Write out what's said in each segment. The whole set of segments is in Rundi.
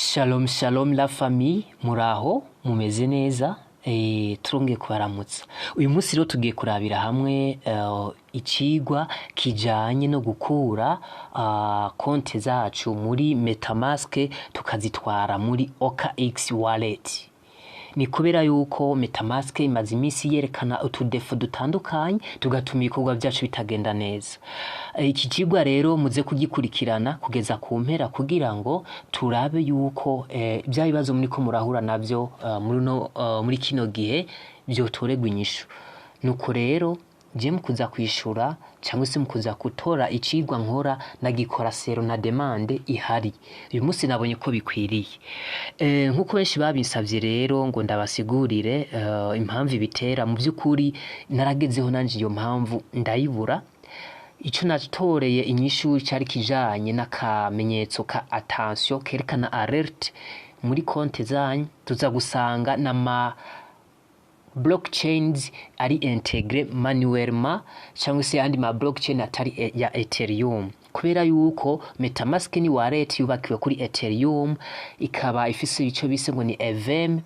Shalom shalom la famille, muraho mumeze neza? Turongeye kubaramutsa. Uyu munsi rero tugiye kurabira hamwe icigwa kijanye no gukura konte zacu muri MetaMask tukazitwara muri OKX Wallet. Ni kubera yuko MetaMask imaze iminsi yerekana utudefo dutandukanye tugatuma ibikorwa vyacu bitagenda neza. Iki cigwa rero muze kugikurikirana kugeza ku mpera kugira ngo turabe yuko vya bibazo muriko murahura navyo muri kino gihe vyotorerwa inyishu. Nuko rero je mu kuza kwishura cyangwa se mu kuza gutora icigwa nkora nagikora selon na demande ihari. Uyu munsi nabonye ko bikwiriye. Nkuko benshi babinsavye rero ngo ndabasigurire impamvu ibitera, mu vy'ukuri naragezeho nanje iyo mpamvu ndayibura. Ico natoreye inyishu cari kijanye n'akamenyetso ka attention kerekana alerte muri konte zanyu, tuza gusanga n'ama blockchains ari intégré manuellement cyangwa se ayandi ma blockchain atari ya Ethereum, kubera yuko MetaMask ni wallet yubakiwe kuri Ethereum, ikaba ifise ico bise ngo ni EVM,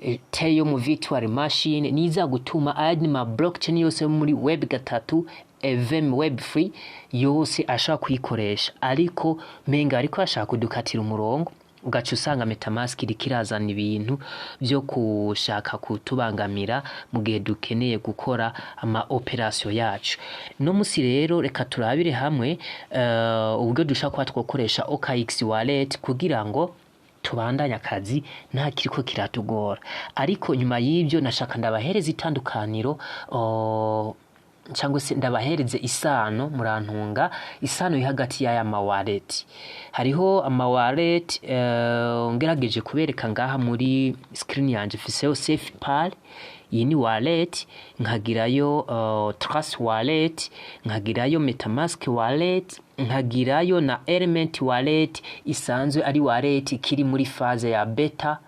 Ethereum Virtual Machine, niza gutuma ayandi ma blockchain yose yo muri web 3, EVM, web 3 yose ashobora kuyikoresha. Ariko menga ariko ashaka kudukatira umurongo, ugaca usanga MetaMask iriko irazana ibintu vyo kushaka kutubangamira mu gihe dukeneye gukora ama opération yacu. No musi rero reka turabire hamwe uburyo dushobora kuba twokoresha OKX Wallet kugira ngo tubandanye akazi nta kiriko kiratugora. Ariko nyuma y'ivyo nashaka ndabahereza itandukaniro cyangwa se ndabahereze isano, murantunga, isano iri hagati y'aya ma wallet. Hariho ama wallet ngerageje kubereka ngaha muri screen yanje. Mfiseho SafePal, iyi ni wallet, nkagirayo Trust Wallet, nkagirayo MetaMask Wallet, nkagirayo na Element Wallet isanzwe ari wallet ikiri muri phase ya beta,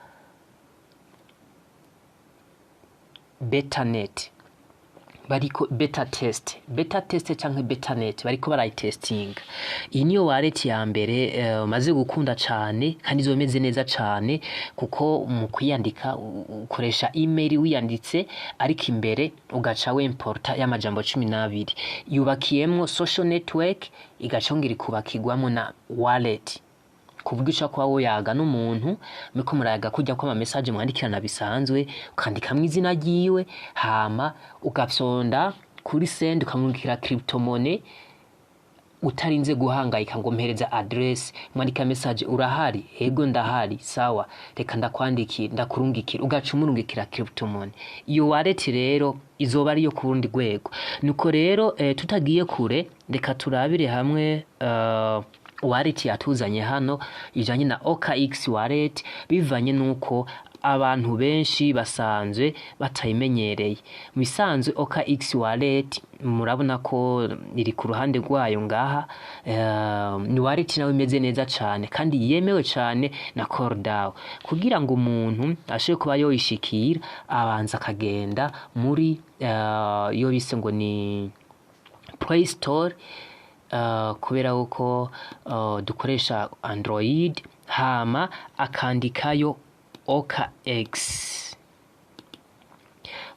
betanet, bariko beta test, beta test canke betanet, bariko barayitestinga. Iyi niyo wallet ya mbere maze gukunda cane kandi izomeze neza cane, kuko mu kwiyandika ukoresha email wiyanditse, ariko imbere ugaca wemporta y'amajambo 12. Yubakiyemwo social network, igaca yongera ikubakirwamwo na wallet, kuburyo ushobora kuba woyaga n'umuntu muriko murayaga kurya ko ama message mwandikirana bisanzwe, ukandikamwo izina ryiwe, hama ugafyonda kuri send, ukamurungikira cryptomonnaie utarinze guhangayika ngo mpereza address. Mwandika message: "Urahari?" "Ego, ndahari." "Sawa, reka ndakwandikira, ndakurungikira." Ugaca umurungikira cryptomonnaie. Iyo wallet rero izoba ariyo ku rundi rwego. Nuko rero tutagiye kure, reka turabire hamwe wallet yatuzanye hano ijanye na OKX Wallet, bivanye nuko abantu benshi basanzwe batayimenyereye. Mu bisanzwe OKX Wallet murabona ko iri ku ruhande rwayo ngaha. Ni wallet nawe imeze neza cane kandi yemewe cane na CoreDAO. Kugira ngo umuntu ashobore kuba yoyishikira, abanza akagenda muri iyo bise ngo ni Play Store, kubera yuko dukoresha Android, hama akandikayo OKX.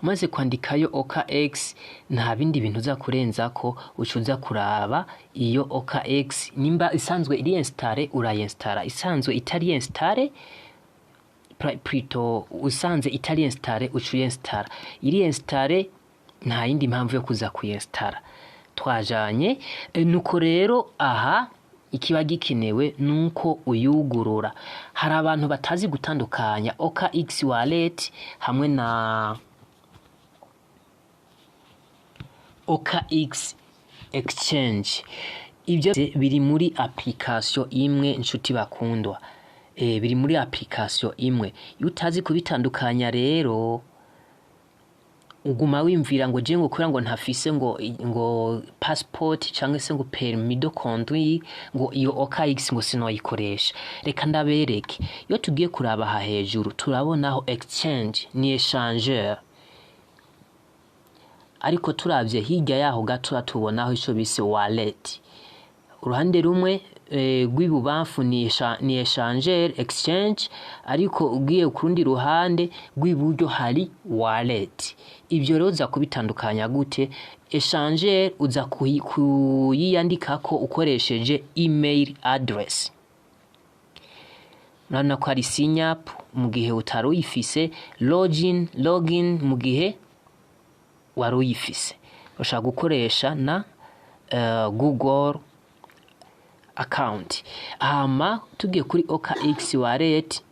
Umaze kwandikayo OKX, nta bindi bintu uza kurenzako, uca uza kuraba iyo OKX nimba isanzwe iri installé, urayinstara. Isanzwe itari installé, plutôt usanze itari installé, uca uyinstara. Iri installé, nta yindi mpamvu yo kuza kuyinstara. Twajanye? Nuko rero aha ikiba gikenewe nuko uyugurura. Hari abantu batazi gutandukanya OKX Wallet hamwe na OKX Exchange. Ibyo biri muri application imwe, inshuti bakundwa, biri muri application imwe. Iyo utazi kubitandukanya rero, uguma wimvira ngo je ngo kubera ngo ntafise ngo passport cyangwa se ngo permis de conduire, ngo iyo OKX ngo sinoyikoresha. Reka ndabereke. Iyo tugiye kuraba aha hejuru, turabonaho exchange, ni échangeur, ariko turavye hirya yaho gato tubonaho ico bise wallet. Uruhande rumwe rw'ibubamfu ni échangeur, exchange, ariko ugiye ku rundi ruhande rw'iburyo hari wallet. Ivyo rero uza kubitandukanya gute? Échangeur uza kuyiyandikako ukoresheje email address. Urabona ko hari sign up mu gihe utari uyifise, login mu gihe wari uyifise. Ushobora gukoresha na Google account. Hama tugiye kuri OKX wallet,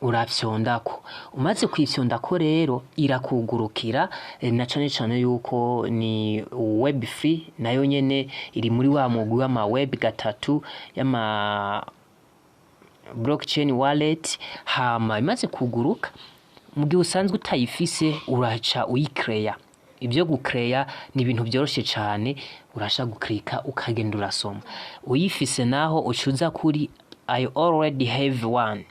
urafyondako. Umaze kuyifyondako rero irakugurukira, na cane cane yuko ni web free, nayo nyene iri muri wa mugwi w'ama web gatatu y'ama blockchain wallet. Hama imaze kuguruka, mu gihe usanzwe utayifise uraca uyikreya. Ibyo gukreya ni ibintu byoroshe cane, urasha guklika ukagenda urasoma. Uyifise naho ucuza kuri "I already have one".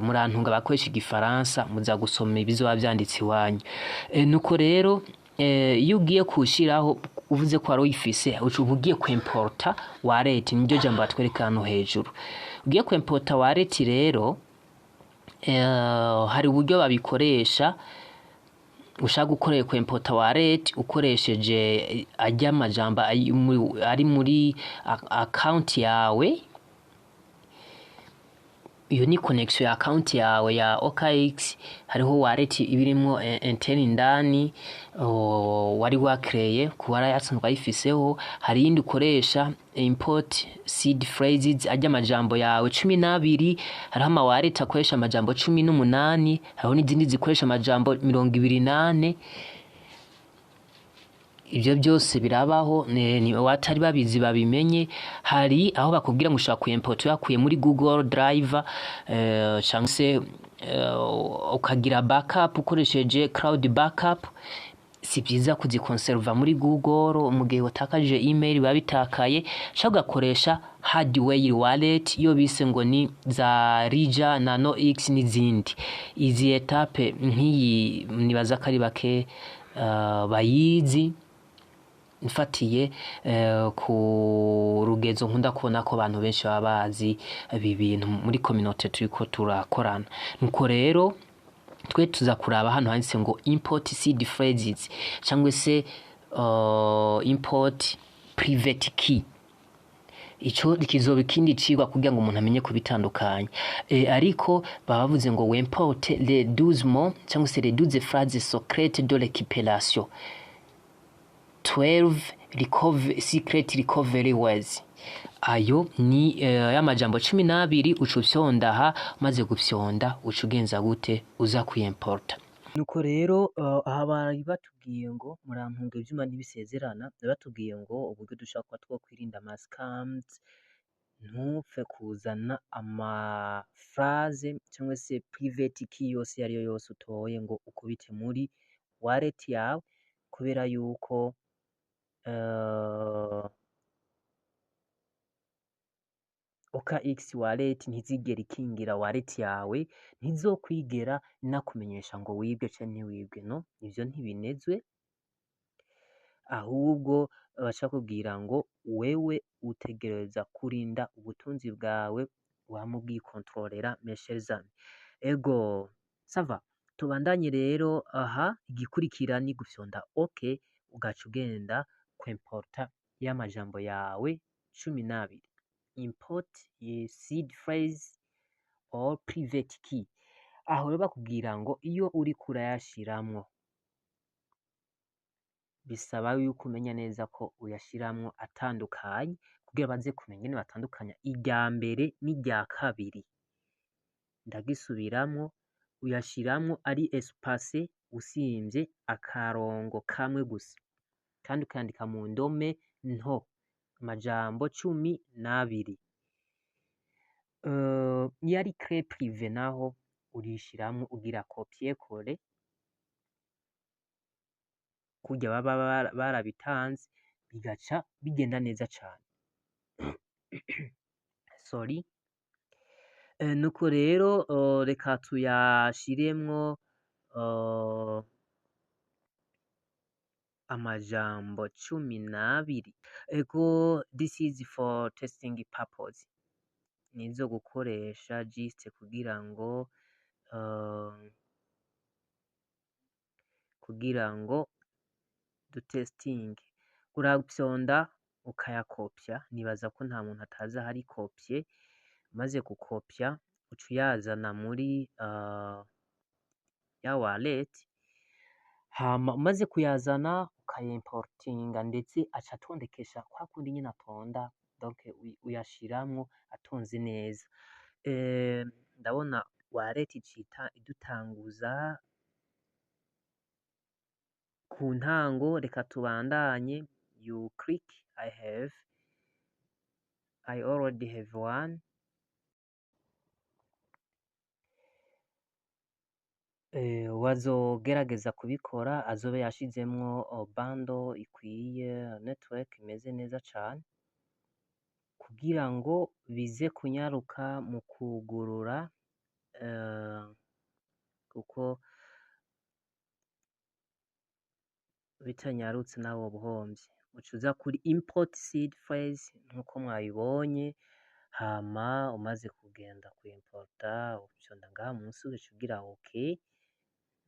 Murantunga abakoresha igifaransa, muza gusoma ibizoba vyanditse iwanyu. Nuko rero iyo ugiye kushiraho, uvuze ko wari uyifise, uca uba ugiye kwimporta wallet, niryo jambo batwereka hano hejuru. Ugiye kwimporta wallet rero, hari uburyo babikoresha. Ushaka gukorera kwimporta wallet ukoresheje arya amajambo ari muri account yawe, iyo ni connection ya account yawe ya OKX. Hariho wallet ibirimwo interne indani wari wakreye kuba yasanzwe ayifiseho. Hari iyindi ukoresha import seed phrases, arya amajambo yawe 12. Hariho ama wallet akoresha amajambo 18, hariho n'izindi zikoresha amajambo 24. Ibyo byose birabaho, ni watari babizi babimenye. Hari aho bakubwira ngo ushobora kuyimport uyakuye muri Google Drive, cyangwa se ukagira backup ukoresheje cloud backup. Si byiza kuzikonserva muri Google, mu gihe watakaje email biba bitakaye. Cyangwa ugakoresha hardware wallet, iyo bise ngo ni za Ledger Nano X n'izindi. Izi étape nk'iyi nibaza ko ari bake bayizi, mfatiye ku rugezo nkunda kubona ko abantu benshi baba bazi ibi bintu muri communauté turiko turakorana. Nuko rero twe tuza kuraba hano handitse ngo import seed phrases cyangwa se import private key. Ico kizoba ikindi cigwa kugira ngo umuntu amenye kubitandukanya. Ariko baba bavuze ngo wimporte les 12 mots cyangwa se les 12 phrases secrètes de récupération, 12 secret recovery words. Ayo ni y'amajambo 12. Uca ufyonda aha. Umaze gufyonda uca ugenza gute? Uza kuyimporta. Nuko rero aha bari batubwiye ngo, murampunga ivyuma ntibisezerana, bari batubwiye ngo uburyo dushobora kuba twokwirinda ama scams: ntupfe kuzana ama phrase cyangwa se private key yose iyo ariyo yose utoye ngo ukubite muri wallet yawe, kubera yuko OKX wallet ntizigera ikingira wallet yawe, ntizokwigera inakumenyesha ngo wibwe canke ntiwibwe. No ivyo ntibinezwe, ahubwo baca bakubwira ngo wewe utegereza kurinda ubutunzi bwawe, wama ubwikontororera, mes chers amis. Ego, ça va, tubandanye rero. Aha igikurikira ni gufyonda OK, ugaca ugenda kwimporta y'amajambo yawe 12, import seed phrase or private key. Aho rero bakubwira ngo iyo uriko urayashiramwo bisaba yuko umenya neza ko uyashiramwo atandukanye, kugira baze kumenya ingene batandukanya irya mbere n'irya kabiri. Ndagisubiramwo: uyashiramwo ari espacé, usimvye akarongo kamwe gusa, kandi ukayandika mu ndome nto, amajambo 12. Iyo ari clé privé naho urishiramwo ugira copier coller kurya baba barabitanze, bigaca bigenda neza cane. Sorry. Nuko rero reka tuyashiremwo. Amajambo 12. Ego, this is for testing purpose, nizo gukoresha just kugira ngo dutestinge. Urafyonda ukayakopya, nibaza ko nta muntu atazi ahari copier. Umaze gukopya, uca uyazana muri ya wallet, hama umaze kuyazana ukayimportinga, ndetse aca atondekesha kwa kundi nyene atonda, donc uyashiramwo atonze neza. Ndabona wallet icita idutanguza ku ntango. Reka tubandanye. You click I already have one. Uwazogerageza kubikora azobe yashizemwo bundle ikwiye, network imeze neza cane, kugira ngo bize kunyaruka mu kwugurura, kuko bitanyarutse nawe woba uhomvye. Uca uza kuri import seed phrase nkuko mwabibonye, hama umaze kugenda kuimporta, ufyonda ngaha musi, ugaca ugira ok.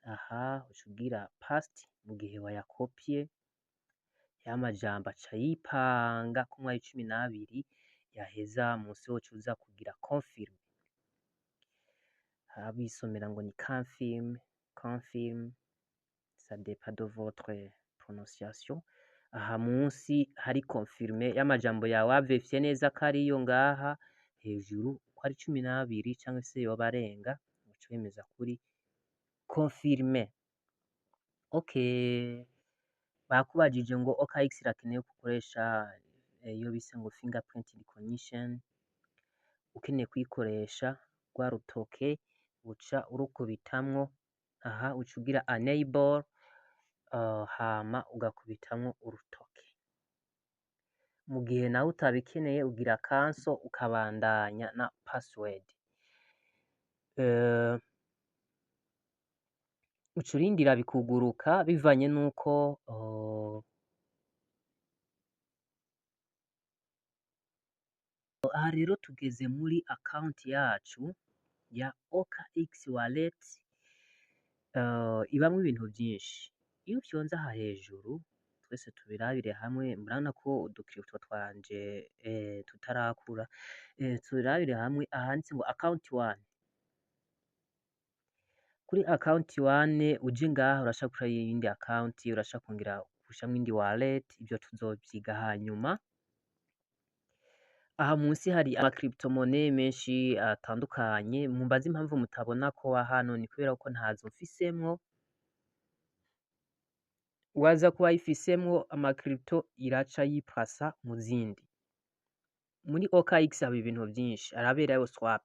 Aha uca ugira paste mu gihe wayakopye, ya majambo aca yipanga kumwe ari 12. Yaheza, musi woca uza kugira confirm. Abisomera ngo ni confirm, confirm, ça dépend de votre prononciation. Aha munsi hari confirme y'amajambo yawe, waverifiye neza ko ariyo ngaha hejuru ko ari 12 canke se yoba arenga, uca wemeza kuri confirme. Ok, bakubajije ngo OKX irakeneye ko ukoresha iyo bise ngo fingerprint recognition. Ukeneye kuyikoresha, rwa rutoke uca urukubitamwo aha, uca ugira enable, hama ugakubitamwo urutoke. Mu gihe nawe utabikeneye, ugira cancel, ukabandanya na password. Uca urindira bikuguruka bivanye nuko aha rero tugeze muri account yacu ya OKX wallet. Ibamwo ibintu vyinshi. Iyo ufyonze aha hejuru, twese tubirabire hamwe, murabona ko udu crypto twanje tutarakura. Tubirabire hamwe ahanditse ngo account one. Kuri account one uje ngaha, urashaka gushiraho iyindi account, urashaka kongera gushiramwo iyindi wallet, ivyo tuzovyiga hanyuma. Aha munsi hari ama crypto-monnaie menshi atandukanye. Mumbaze impamvu mutabona ko hano, ni kubera ko ntazo mfisemwo. Waza kuba ayifisemwo ama crypto, iraca yipasa mu zindi. Muri OKX haba ibintu vyinshi, haraberayo swap,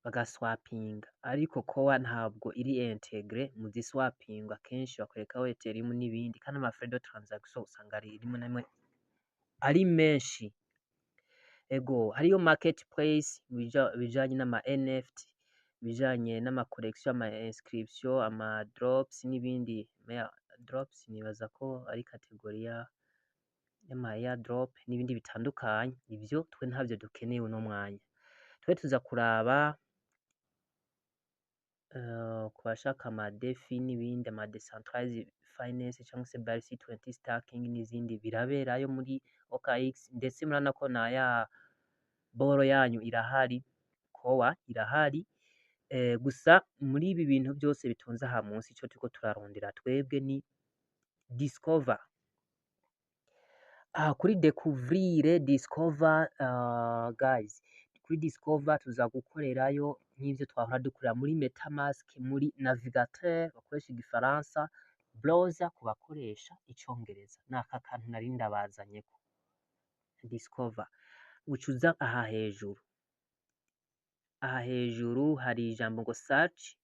bagaswapinga, ariko Core ntabwo iri intégré mu ziswapingwa. Kenshi bakwerekaho Ethereum n'ibindi, kandi ama frais de transaction usanga rimwe na rimwe ari menshi. Ego, hariyo marketplace bijanye n'ama NFT, bijanye n'ama collection, ama inscription, ama drops n'ibindi. Drops nibaza ko ari catégorie y'ama airdrop n'ibindi bitandukanye. Ivyo twe ntavyo dukeneye uno mwanya. Twe tuza kuraba ku bashaka ama DeFi n'ibindi, ama decentralized finance cyangwa se BRC20 staking n'izindi, biraberayo muri OKX. Ndetse murabona ko na ya boro yanyu irahari, Core irahari. Gusa muri ibi bintu byose bitunze aha munsi, ico turiko turarondera twebwe ni discover. Aha kuri découvrir, discover, guys, kuri discover tuza gukorerayo nk'ivyo twahora dukorera muri MetaMask, muri navigateur bakoresha igifaransa, browser ku bakoresha icongereza. Naka kantu nari ndabazanyeko. Discover, uca uza aha hejuru. Aha hejuru hari ijambo ngo search.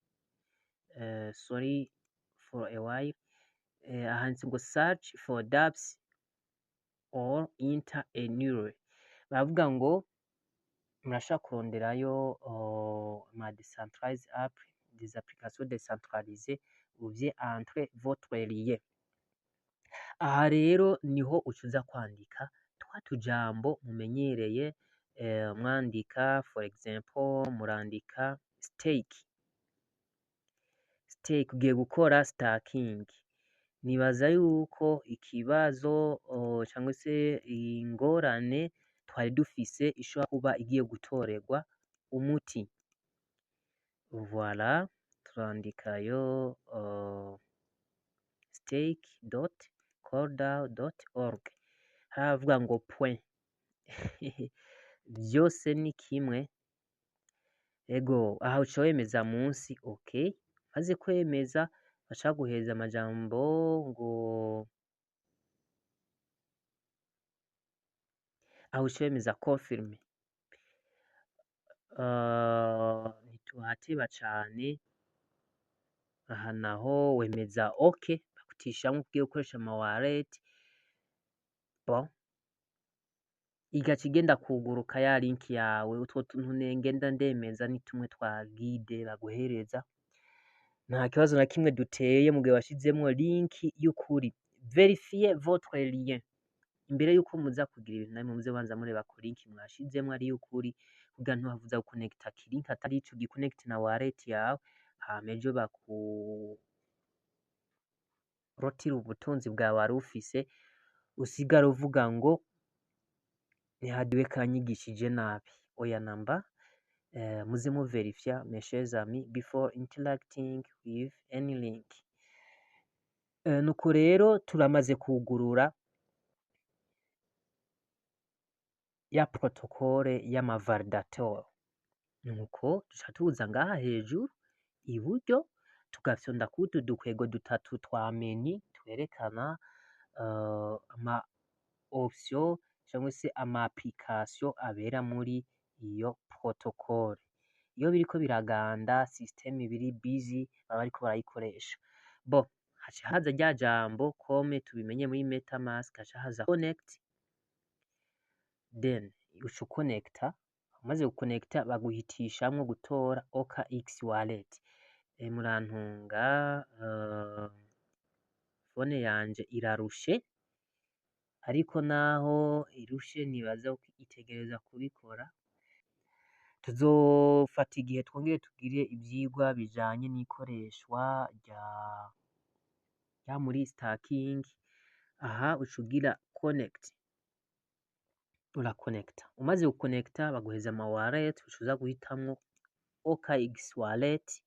Sorry for a while. Handitse ngo search for dApps or enter a new. Baravuga ngo murashobora kuronderayo ma decentralized app, des applications décentralisées, ou bien entrer votre lien. Aha rero niho ucuza kwandika twa tujambo mumenyereye, mwandika, for example murandika stake. Stake, ugiye gukora staking. Nibaza yuko ikibazo cangwa se ingorane twari dufise ishobora kuba igiye gutorerwa umuti. Voilà, turandikayo stake.coredao.org, haravuga ngo point, vyose ni kimwe. Ego, aha uca wemeza munsi, okay. Maze kwemeza baca baguhereza amajambo ngo aho uca wemeza confirm. Ntituhateba cane, aha naho wemeza ok, bagutishamwo ugiye gukoresha ama wallet. Bon, igaca igenda kuguruka ya link yawe. Utwo tuntu ngenda ndemeza ni tumwe twa guide baguhereza, nta kibazo na kimwe duteye mugihe washizemwo link y'ukuri. Vérifiez votre lien imbere yuko muza kugira ibintu namwe, muze banza mureba ko link mwashizemwo ari iy'ukuri, kugira ntiwavuza gukonekita kilink atari ico gikonekite na wallet yawe, hama ejo bakurotira ubutunzi bwawe wari ufise, usigare uvuga ngo ntihadiwe kanyigishije nabi. Oya namba, muze muverifya, mes chers amis, before interacting with any link. Nuko rero turamaze kugurura ya protocole y'amavalidateur. Nuko duca tuza ngaha hejuru iburyo, tugafyonda kutu dukwego dutatu twa menu twerekana ama option cyangwa se ama application abera muri iyo protocole. Iyo biriko biraganda, system ibiri busy, baba bariko barayikoresha. Bon, haca haza rya jambo comme tubimenye muri MetaMask, haca haza connect, then uca ukonekta. Umaze gukonekta baguhitishamwo gutora OKX wallet. Murantunga, phone yanje irarushe, ariko naho irushe nibaza ko itegereza kubikora. Tuzofata igihe twongere tugire ivyigwa bijanye n'ikoreshwa rya muri staking. Aha uca ugira connect, urakonekta. Umaze gukonekta baguheza ama wallet, uca uza guhitamwo OKX wallet.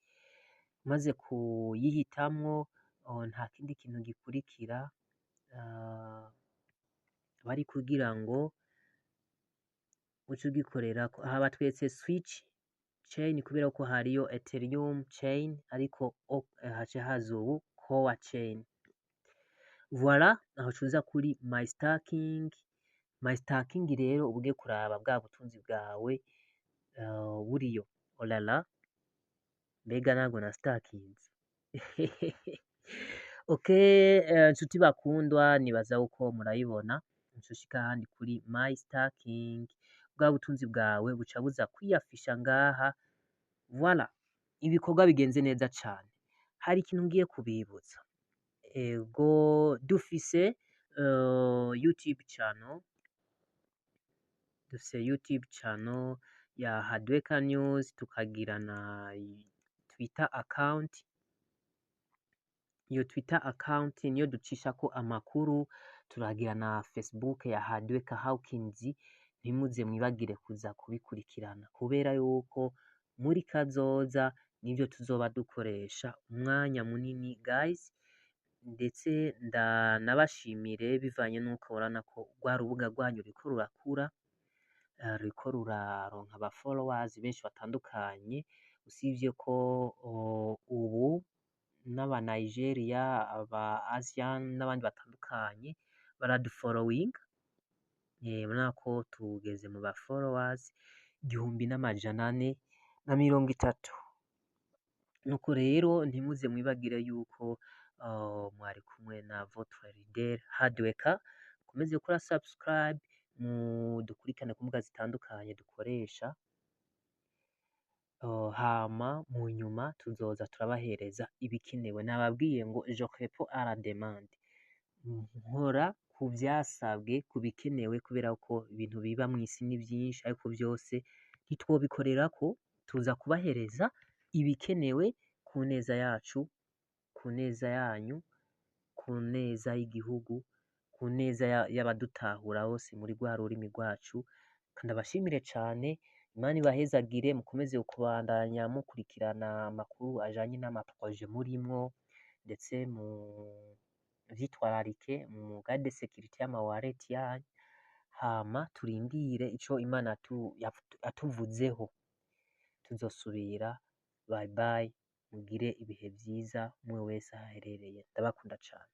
Umaze kuyihitamwo nta kindi kintu gikurikira, bari kugira ngo uce ugikorerako. Aha batweretse switch chain kubera ko hariyo Ethereum chain, ariko haca haza ubu Core chain. Voilà, aho uca kuri my staking. My staking rero uba ugiye kuraba bwa butunzi bwawe buriyo. Olala, mbega ntabwo na stakinze? Okay, nshuti bakundwa, nibaza uko murayibona. Uca ahandi kuri my staking, bwa butunzi bwawe buca buza kwiyafisha ngaha. Voilà, ibikorwa bigenze neza cane. Hari ikintu ngiye kubibutsa. Ego, dufise YouTube channel, dufise YouTube channel ya Hardworker News, tukagira na Twitter account. Iyo Twitter account niyo ducishako amakuru. Turagira na Facebook ya Hardworker Hawkins. Ntimuze mwibagire kuza kubikurikirana, kubera yuko muri kazoza nivyo tuzoba dukoresha umwanya munini, guys. Ndetse ndanabashimire bivanye n'uko urabona ko rwa rubuga rwanyu ruriko rurakura, ruriko ruraronka aba followers benshi batandukanye, usivye ko ubu n'aba Nigeria, aba Asian n'abandi batandukanye baradufollowinga. Murabona ko tugeze mu ba followers 1430. Nuko rero ntimuze mwibagire yuko mwari kumwe na votre leader Hardworker. Mukomeze gukora subscribe, mudukurikirane ku mbuga zitandukanye dukoresha, hama mu nyuma tuzoza turabahereza ibikenewe. Nababwiye ngo je réponds à la demande. Nkora ku vyasabwe, ku bikenewe, kubera ko ibintu biba mw'isi ni vyinshi, ariko vyose ntitwobikorerako. Tuza kubahereza ibikenewe ku neza yacu, ku neza yanyu, ku neza y'igihugu, ku neza y'abadutahura bose muri rwa rurimi rwacu. Ndabashimire cane, Imana ibahezagire, mukomeze kubandanya mukurikirana amakuru ajanye n'ama projets murimwo, ndetse mu vyitwararike mu garde sécurité y'ama wallet yanyu. Hama turindire ico Imana yatuvuzeho. Tuzosubira. Bye bye, mugire ibihe vyiza umwe wese aho aherereye. Ndabakunda cane.